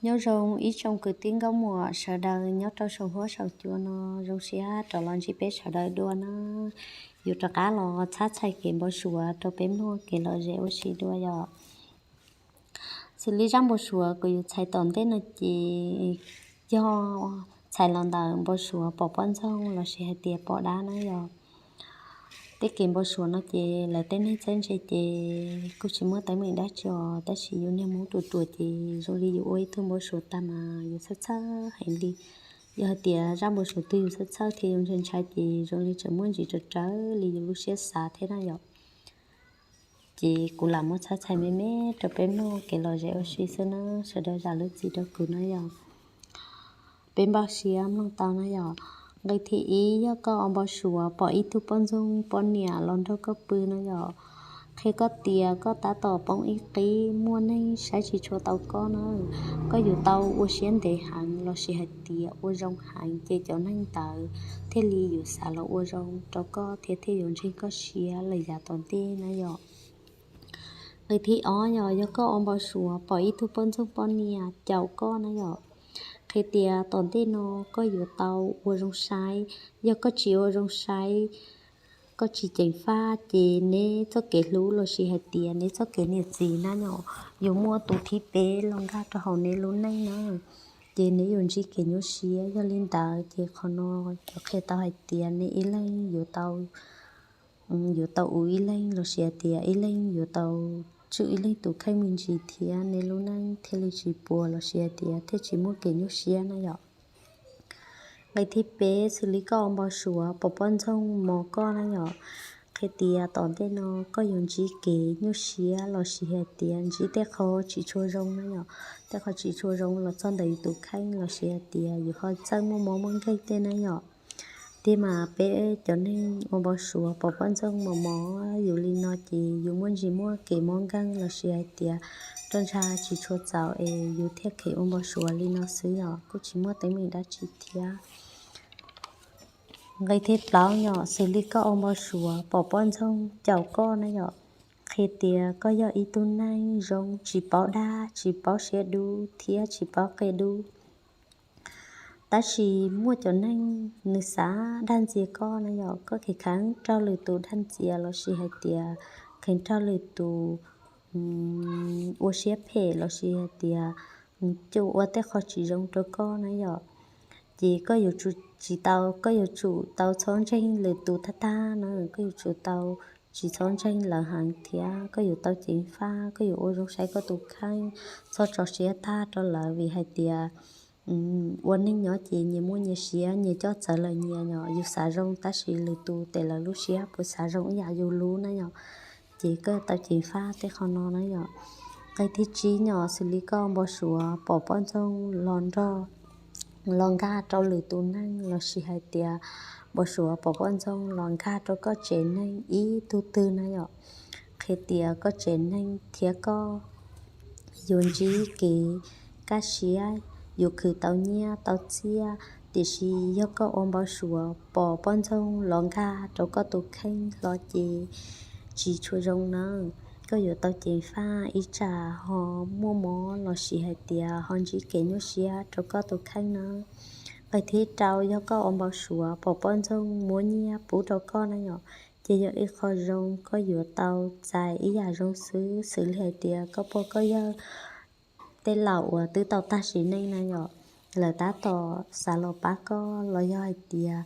Nyob zoo ib tsoom kwv tij nkauj muam sawv daws nyob rau saum huab saum cua no, zoo siab rov los ntsib peb sawv daws dua na. Yuav rov qab los txhab txhais kev npau suav rau peb mloog kev lom zem ua si dua yom. Xws li zaj npau suav kuv yuav txhais tom ntej no ces yog txhais los ntawm npau suav pom poj ntxoog lossis hais tias pom dab na yom. Tej kev npau suav no ces lawv tej neeg txawj ntse ces kuj tsis muaj teeb meem dab tsi os, tab sis yus niag Hmoob ruam ruam ces zoo li yus ua ib tug npau suav tag mas yus txhawj txhawj heev li. Yog hais tias zaj npau suav twg yus txhawj txhawj thiab yus ntshai ntshai ces zoo li tseem muaj ntsis rawv rawv li yus lub siab xav thiab na yom. Ces kuv lam muab txhab txhais me me rau peb mloog kev lom zem ua si xwb na, sawv daws zam lub txim rau kuv na yom. Peb npaj siab mloog tau na yom. Nqe thib ib, yog koj ua npau suav pom ib tug poj ntxoog poj niam los nrog koj pw na yom. Qhia koj tias koj tab tom poob ib qib, muaj neeg saib tsis tshua tau koj na. Koj yuav tau ua siab ntev heev lossis hais tias ua zoo heev ces cov neeg ntawd thiaj li yuav xav los ua zoo rau koj thiab thiaj yuav ntseeg koj siab lawm yav tom ntej na yom. Nqe thib ob yog, yog koj ua npau suav pom ib tug poj ntxoog poj niam caum koj na yom. Qhia tias tom ntej no koj yuav tau ua zoo saib, yog koj tsis ua zoo saib, koj tsis ceev faj ces neb txoj kev hlub lossis hais tias neb txoj kev niam txiv na yom, yuav muaj tus thib peb los nkag rau hauv neb lub neej na. Ces neb yuav ntsib kev nyuaj siab, yog li ntawd ces qhov no yuav qhia tau hais tias neb ib leeg yuav tau yuav tau ua ib leeg lossis hais tias ib leeg yuav tau tswj ib leeg tus kheej me ntsis thiab neb lub neej thiaj li tsis puas lossis hais tias thiaj tsis muaj kev nyuaj siab na yom. Nqe thib peb, xws li koj ua npau suav pom poj ntxoog mos koj na yom. Qhia tias tom ntej no koj yuav ntsib kev nyuaj siab lossis hais tias ntsib tej qho tsis tshua zoo na yom. Tej qho tsis tshua zoo los txog ntawm yus tus kheej lossis hais tias yus ho txawj muaj mob muaj nkeeg tej na yom. Tiam sis mas peb cov neeg ua npau suav pom poj ntxoog mos mos yus li no ces yus muaj ntsis muaj kev mob nkeeg lossis hais tias roj ntsha tsis tshua txaus es yus thiaj kheev ua npau suav li no xwb os, kuj tsis muaj teeb meem dab tsi thiab. Nqe thib plaub yom, xws li koj ua npau suav pom poj ntxoog caum koj na yom. Qhia tias koj yog ib tug neeg zoo tsis paub dab tsis paub siab dub thiab tsis paub qia dub. Tab sis muaj cov neeg nws xav dag ntxias koj na yom, koj kheev kheev raug lwm tus dag ntxias lossis hais tias kheev raug lwm tus ua siab phem lossis hais tias coj ua tej qho tsis zoo rau koj na yom. Ces koj yuav tsum tsis tau, koj yuav tsum tau txhob ntseeg lwm tus tag tag na, koj yuav tsum tau tsis txhob ntseeg lawv heev thiab koj yuav tau ceev faj, koj yuav ua zoo saib koj tus kheej, txhob tso siab tag rau lawv vim hais tias ua neej nyob ces nyias muaj nyias siab, nyias coj txawv lawv nyias yom. Yus xav zoo tab sis lwm tus tes lawv lub siab puas xav zoo ib yam yus lub na yom. Ces koj tau ceev faj tej qho no na yom. Nqe thib tsib yom, xws li koj npau suav pom poj ntxoog los nrog, los nkag rau lwm tus neej lossis hais tias npau suav pom poj ntxoog los nkag rau koj tsev neeg ib tug twg na yom. Qhia tias koj tsev neeg thiab koj yuav ntsib kev kaj siab, yuav khwv tau nyiaj tau txiaj, tiam sis yog koj ua npau suav pom poj ntxoog los nkag rau koj tus kheej hlo ces tsis tshua zoo na. Koj yuav tau ceev faj ib tsam ho muaj mob lossis hais tias ho ntsib kev nyuaj siab rau koj tus kheej na. Nqe thib rau, yog koj ua npau suav pom poj ntxoog muab nyiaj pub rau koj na yom, ces yog ib qho zoo koj yuav tau txais ib yam zoo xwb, xws li hais tias koj pog koj yawg tej laus uas twb tau tag sim neej na yom, lawv tab tom xav los pab koj los yog hais tias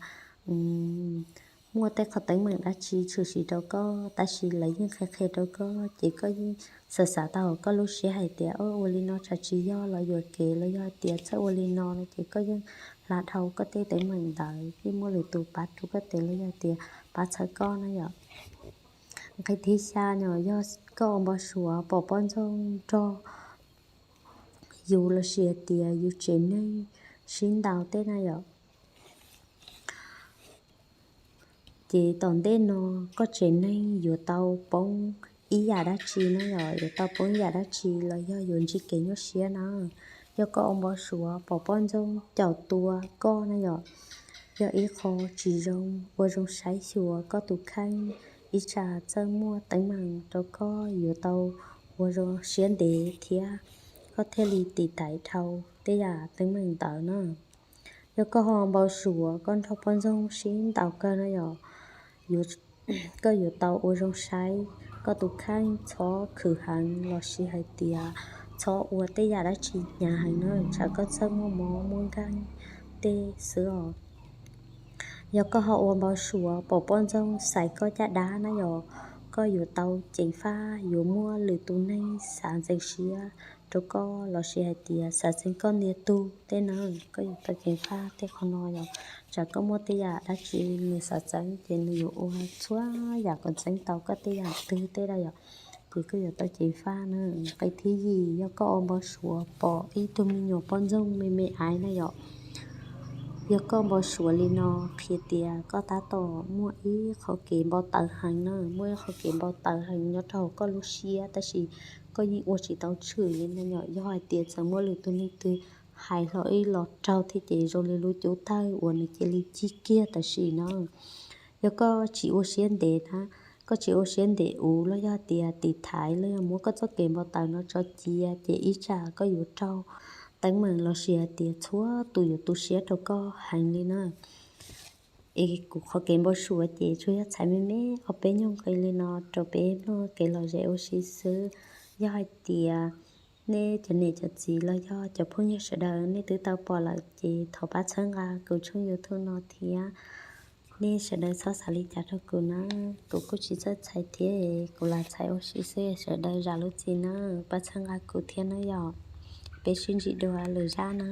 muaj tej qhov teeb meem dab tsi tshwm sim rau koj, tab sis lawv yeej qhia qhia rau koj, ces koj yeej xav xav tau hauv koj lub siab hais tias, o, ua li no tsam tsis yog los yuam kev los yog hais tias txawj ua li no no, ces koj yeej hla dhau koj tej teeb meem ntawd, yeej muaj lwm tus pab rau koj tes los yog hais tias pab txhawb koj na yom. Nqe thib xya no yog koj ua npau suav pom poj ntxoog nrog yus lossis hais tias yus tsev neeg sib ntaus tej na yom. Ces tom ntej no koj tsev neeg yuav tau poob ib yam dab tsi na yom, yuav tau poob ib yam dab tsi los yog yuav ntsib kev nyuaj siab na. Yog koj ua npau suav pom poj ntxoog caum tua koj na yom, yog ib qho tsis zoo, ua zoo saib xyuas koj tus kheej, ib tsam txawj muaj teeb meem rau koj yuav tau ua zoo siab ntev thiab. koj thiaj li tiv thaiv dhau tej yam teeb meem ntawd na. Yog koj ho npau suav koj nrog poj ntxoog sib ntaus kawg na yom, koj yuav tau ua zoo saib koj tus kheej, txhob khwv heev lossis hais tias txhob ua tej yam dab tsi hnyav heev na, tsam koj txawj muaj mob muaj nkeeg tej xwb os. Yog koj ho ua npau suav pom poj ntxoog xaiv koj caj dab na yom, koj yuav tau ceev faj, yuav muaj lwm tus neeg xav ntxeev siab rau koj lossis hais tias xav txeeb koj ntiag tug tej na, koj yuav tau ceev faj tej qhov no yom. Tsam koj muaj tej yam dab tsi nws xav txeeb ces nws yuav ua txhua yam kom txeeb tau koj tej yam twg tej na yom, ces koj yuav tau ceev faj na. Qhov thib yim, yog koj ua npau suav pom ib tug me nyuam poj ntxoog me me aiv na yom, yog koj npau suav li no qhia tias koj tab tom muaj ib qho kev npau taws heev na, muaj ib qho kev npau taws heev nyob rau hauv koj lub siab tab sis koj yeej ua tsis tau tshwm li na yom. Yog hais tias txawm muaj lwm tus neeg twg hais hlo ib los raug thiab ces zoo li lub cub tawg uas nws cia li cig kiag tam sim no. Yog koj tsis ua siab ntev na, koj tsis ua siab ntev uv los yog tias tiv thaiv los yog muab koj txoj kev npau taws no tso cia ces ib tsam koj yuav raug teeb meem lossis hais tias txhua tus yuav tu siab rau koj heev li na. Es kuv qhov kev npau suav ces tsuas yog txhais me me ob peb nyuag nqe li no rau peb mloog kev lom zem ua si xwb. Yog hais tias nej cov niam cov txiv los yog cov phooj ywg sawv daws nej twb tau pom lawm ces thov pab txhawb nqa kuv tshooj YouTube no thiab. Nej sawv daws txhob xav li cas rau kuv na, kuv kuj tsis txawj txhais thiab, kuv lam txhais ua si xwb, sawv daws zam lub txim na, pab txhawb nqa kuv thiab na yom. Peb sib ntsib dua lwm zaj na.